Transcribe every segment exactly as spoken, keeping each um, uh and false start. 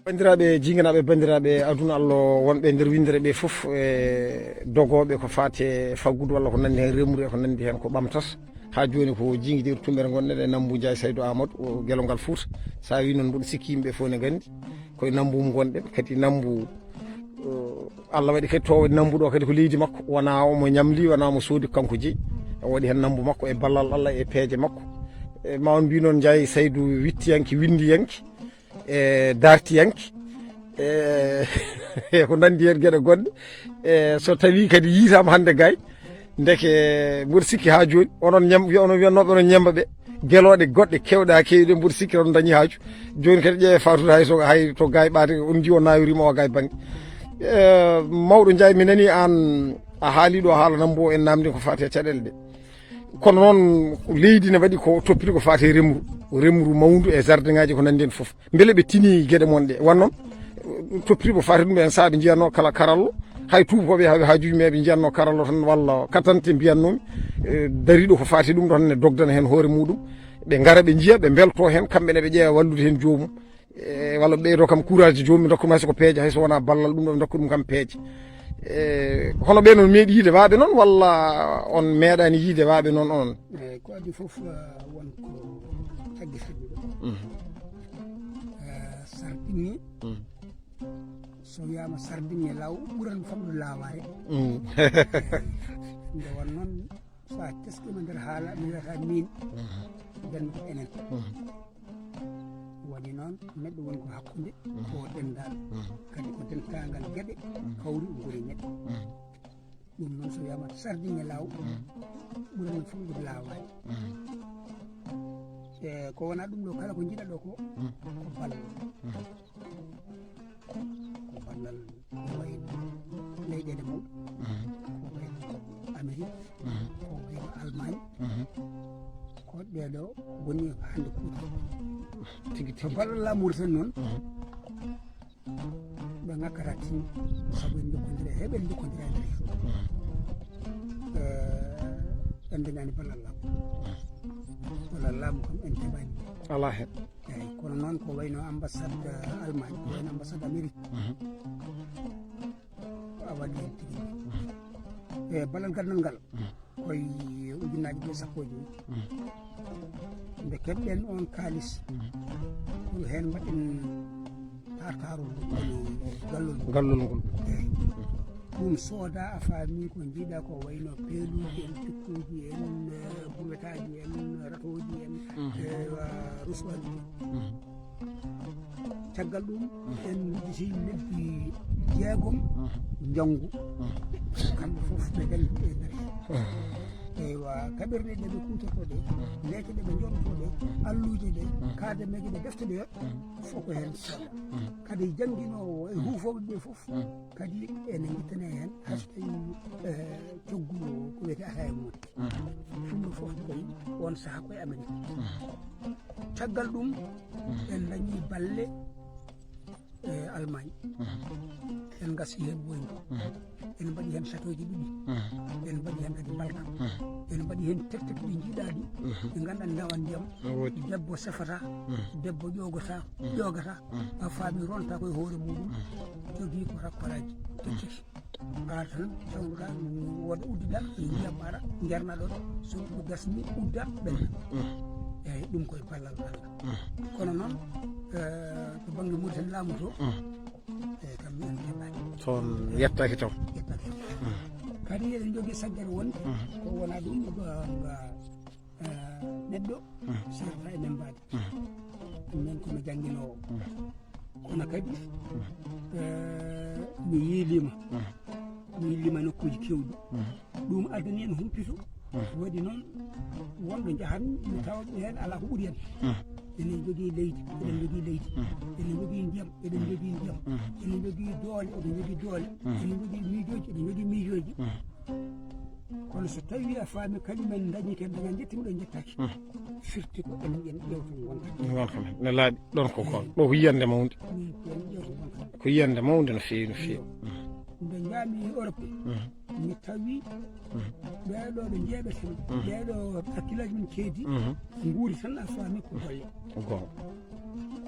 Banndiraaɓe, jinnganaaɓe, banndiraaɓe aduna Allah wonɓe e nder winndere ɓe fof, e dogooɓe ko faati e faggudu walla ko nanndi heen, remru e ko nanndi heen, ko ɓamtata. Haa jooni ko jinngidiiru tummbere ngonɗen e Nammbu Njaay Saydu Aamadu, o Gelongal Fuuta. So a wii noon, mboɗo sikki yimɓe fof ne nganndi koye Nammbu mum ngonɗen. Kadi Nammbu, eh, Allah waɗi kadi to waɗi Nammbu ɗo kadi ko leydi makko. Wonaa omo ñamli, wonaa omo soodi ko kanko jeyi. O waɗi heen Nammbu makko e ballal Allah e peeje makko. E ma on mbiy noon Njaay Saydu wittiyanke, winndiyanke, e dartiyanke, e e ko nanndi heen geɗe goɗɗe. E so tawii kadi yiitaama hannde gaay, ndeke mboɗo sikki haa jooni, onon ñam-, onon wiyannooɓe onon ñemmba ɓe, gelooɗe goɗɗe keewɗe haa keewi ɗe, mboɗo sikki oɗon ndañi haaju. Jooni kadi ƴeewe Faatuuta hay so, hay to gaay ɓaade, on nji o naawiriima o gaay bannge. E, mawɗo Njaay, mi nanii aan a haalii ɗo haala Nammbu o, en naamndii ko faati e caɗeele ɗe. Kono noon, leydi ne waɗi ko toppiti ko faati e remru, remru mawndu e jardin ŋaaji ko nanndi heen fof. Mbele ɓe tini geɗe mon ɗe? Won noon, toppiti ko faati ɗum en, saha ɓe njiyatno kala karallo, hay tuubakooɓe haaɓe haajuuji, mais ɓe njiyatno karallo tan walla katante mbiyatnoomi, eh, dariiɗo ko faati ɗum ɗo tan ne dogdana heen hoore muɗum. Ɓe ngara ɓe njiya, ɓe mbelto heen, kamɓe ne ɓe ƴeewa wallude heen joomum. E, walla ɓeydo kam courage, joomum ndokka ɗum hay so ko peeje, hay so wonaa ballal ɗum ɗo, ndokka ɗum kam peeje. E, hono ɓe noon meeɗi yiide waaɓe noon, walla on meeɗaani yiide waaɓe noon onon? Eeyi, ko adii fof, eh, won ko taggi fedde ɗo. Mhm. Eh, sardinge, mhm, so wiyaama sardinge law ɓuran famɗude laawaare. Mhm. Nde won noon, so a teskiima nder haala, mi wiyata miin, mhm, nden ko enen. Mhm. Waɗi noon, neɗɗo woni ko hakkunde, mhm, ko denndaangal. Mhm. Kadi ko dentaangal geɗe, mhm, kawri ngoni neɗɗo. Mhm. Ɗum noon so wiyaama sardinge law, mhm, ɓurani fof ɗum laawaani. Mhm. E ko wonaa ɗum ɗo, kala ko njiɗa ɗo ko, mhm, ko ballal. Mhm. Ko ballal ko wayi no leyɗeele mawɗe, mhm, ko wayi no Amérique, mhm, ko wayi no Allemagne, mhm, ko ɗee ɗo woni hannde kuutorɗe. Tigi, tigi. To ballal laamu Mauritanie noon, mhm, ɓe ŋakkata tin, sabu en njokkondira, heɓen njokkondira e nder heen. Mhm. Eh, en dañaani ballal laamu. Mhm. Ballal laamu kam en keɓaani. Alaa heen. Eeyi, kono noon ko wayi no ambassade, eh, Allemagne, ko wayi no ambassade Amérique. Mhm. A waɗi heen tigi. Mhm. E ballal ganndal ngal, mhm, koye ujunnaaji ɗiɗi e sappo e joy. Mhm. Nde keɓɗen oon kaalis, mhm, ko heen mbaɗɗen taartaarol ngol, gallol ngol. Gallol ngol. Eeyi. Ɗum soodaa, a faami ko njiɗa ko wayi no peeluuji en, pikkuuji en, eh, burwetaaji en, ratooji en, mhm, eh, wa-, rusuwaaji en. Mhm. Caggal ɗum, mhm, en udditi lebbi jeegom, mhm, njanngu. Mhm. Kamɓe fof ɓe ngalli e nder heen. Mhm. Eywa, kaɓirɗe ɗe ɓe kuutorto ɗe, mhm, leece ɗe ɓe njooɗoto ɗe, mhm, alluuje ɗe, mhm, kaadameeje ɗe, defte ɗe, mhm, fof ko heen sooda. Mhm. Kadi jannginoowo e, mhm, huufooɓe ɓe fof, mhm, kadi ene ngittane heen, hay so tawii, eh, coggu ko wiyetee ataya muude. Mhm. Ɗum ɗo fof koye oon sahaa koye Amérique. Mhm. Caggal ɗum, mhm, en dañii balle, eh, Allemagne. Mhm. En ngasi heen woyndo. Mhm. En mbaɗi heen châteauji ɗiɗi. Mhm. En mbaɗi heen kadi mbalka. Mhm. En mbaɗi heen tektek ɗi njiiɗaa ɗi. Mhm. Ɗi ngannduɗaa ɗi ngawan ndiyam. No woodi. Debbo sefata, mhm, debbo ƴoogata, mhm, ƴoogata. Mhm. A faami, ronta koye hoore muɗum. Mhm. Jogii ko rakkoraaji. Mhm. Tektek. Mbaar tan cawnoɗaa, woda uddiɗaa, ndiyam ara, njarnaɗon, so ɗum gasni, udda, ɓenna. Mm. Eeyi, ɗum koye ballal Allah. Mm. Kono noon, eh, to bannge Mauritanie laamu to, mm, eeyi, kam mi en keɓaani. Toon yettaaki taw. Yettaaki taw. Mm. Kadi eɗen njogii saggere wonde, mm, ko wonaa ɗum, ko, ko, eh, neɗɗo, mm, serata e men mbaadi. Mhm. Min ko mi jannginoowo. Mhm. Kono kadi, mhm, eh, mi yiiliima. Mhm. Mi yiiliima nokkuuji keewɗi. Mhm. Ɗum addani en humpito. Mhm. Waɗi noon, wonɓe njahan, mi tawa ɓe heen alaa ko ɓuri en. Mhm. Eɗen njogii leydi, eɗen njogii leydi, mhm, eɗen njogii ndiyam, eɗen njogii ndiyam, mhm, eɗen njogii doole, eɗen njogii doole, mhm, eɗen njogii miijooji, eɗen njogii miijooji. Mhm. Kono so tawii a faami kadi men ndañi ken daña njetti miɗo njettaaki. Hmm. Firti ko en yen ƴewto ngonka. Ngonka men. Ne laaɓi. Ɗon ko kon. Ɗo ko yiyannde mawnde. Min ko en ƴewto ngonka. Ko yiyannde mawnde no feewi, no feewi. Iyo. Hmm. Nde njaami Europe, hmm, mi tawi, hmm, ɓee ɗo ɓe njeeɓeten. Hmm. Ɓee ɗo hakkillaaji men keedi. Hmm. Nguuri tan a faami ko golle. Ko goonga.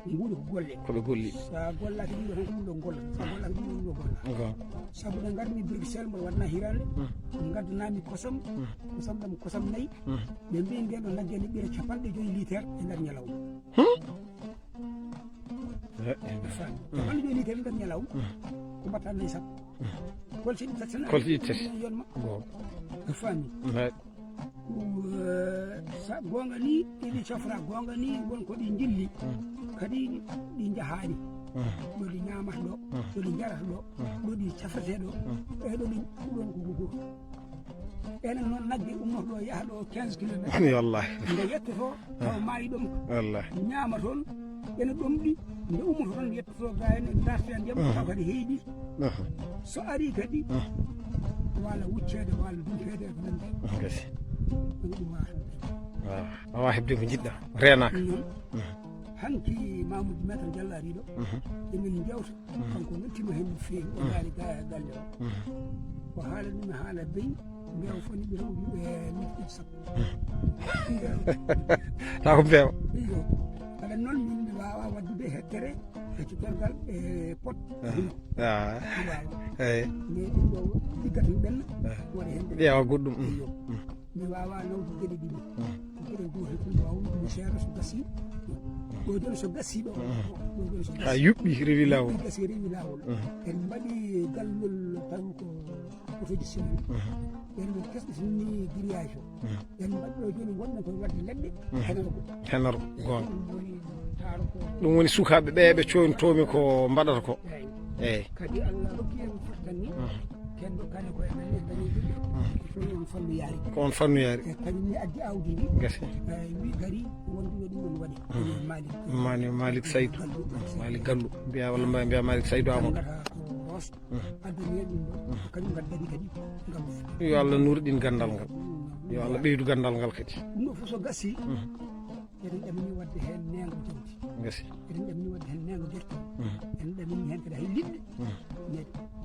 Nguuri ko golle. Ko ɓe golli. So a gollaaki ɗum ɗo tan, ko ɗum ɗo golla. So a gollaaki ɗum ɗo, ɗum ɗo golla. Sabu nde ngarmi Bruxelles, mboɗo waɗna hiraande. Ngaddanami kosam. Kosam ɗam, kosam nayi. Ɓe mbiyi ndeen ɗo nagge ne ɓira capanɗe joyi litere e nder ñalawma. Capanɗe joyi litere e nder ñalawma. Ko mbatta nayi sappo. Kolse ɗiɗi tati tan. Kolse ɗiɗi tati. Yonma. Go. A faami. Sa goonga ni, ɗiɗi cofra goonga ni, won ko ɗi njilli. Kadi ɗi njahaani. Ɗo ɗi ñaamata ɗo, ɗo ɗi njarata ɗo, ɗo ɗi cafrete ɗo, e ɗo ɗi ɗon ko gogo. Enen noon nagge ummoto ɗo yaha ɗo quinze kilomètres. Wallahi. Nde yettoto, taw maayi ɗom. Wallahi. Ñaama toon, ene ɗomɗi, nde ummoto toon yettoto ga en, en dartira ndiyam, taw kadi heyɗi. So ari kadi, waala wucceede, waala dumpeede e ko nanndi. Gasi. Ɗum ɗum waawata. Waaw. A waawaa heɓde ko njiɗɗa. Reenaaka. Noon. Hanki Mamoudou Maître Diallo ari ɗo. Emin njewta. Kanko weltima hen no feewi. O yaari ga e galle o. O haalani mi haala beyi. Mbeewa fof ni ɓe rewdi e minti sappo. Taw ko mbeewa. Iyo. Aɗa noon min mi waawa waddude heddere e cukalgal e pot. Ah. Mi waawa. Eyi. Mais ɗum ɗo liggata mi ɓenna. Waɗa hen. Ƴeewa goɗɗum. Iyo. Mi waawa nawde geɗe ɗiɗi. Geɗe gootel fof mi waawa ɗum seeɗa so gasi. Ɗo jooni so gasi ɗo. Ɗo jooni so gasi. Ha yuɓɓi rewi laawol. Yuɓɓi gasi rewi laawol. En mbaɗi gallol tawi ko otoji sini. En no kesɗi sini grillage o. En mbaɗi ɗo jooni wonno koye wadde leɗɗe. Henoro. Henoro, goonga. Ɗum woni taaro ko. Ɗum woni sukaaɓe ɓe ɓe coynotoomi ko mbaɗata ko. Eyi. Eyi. Kadi Allah rokki en fottan ni. Ken dokkani ko e men en dañi ɗum. Ko on fannu yaari. Ko on fannu yaari. E kañum ni addi awdi ndi. Gasi. E wi gari wondude ɗum ɗon waɗi. Malik. Mani Malik Saydou. Gallu. Malik Gallu. Mbiya walla mbiya Malik Saydou Amadou. Jangata ko Ross. Addani en ɗum ɗo. Kañum ngaddani kadi. Ngam. Yo Allah nurɗin gandal ngal. Yo Allah ɓeydu gandal ngal kadi. Ɗum ɗo fof so gasi. Eɗen ɗamini wadde heen neengo jawdi. Gasi. Eɗen ɗamini wadde heen neengo gerte. Eɗen ɗamini heen kadi hay liɗɗi.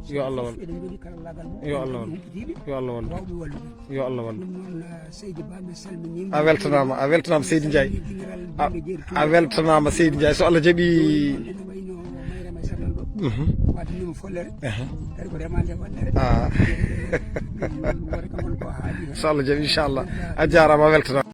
Yo Allah wallu. Eɗen njogii karallaagal mum. Yo Allah wallu. Humpitiiɓe. Yo Allah wallu. Waawɓe wallude. Yo Allah wallu. Ɗum noon, eh, seydi Ba, mi salminiima. A weltanaama, a weltanaama seydi Ndiaye. Salmini dingiral Bannge Jeeri Touré. A weltanaama seydi Ndiaye. So Allah jaɓi. Ɗum noon ene wayno Mayrama e Sarlan ɗo. Waɗde ɗum follere. Kadi ko remaande waɗnere. Ah. Ɗum woni kam woni ko haali heen. So Allah jaɓi, inchallah. A jaaraama, a weltanaama.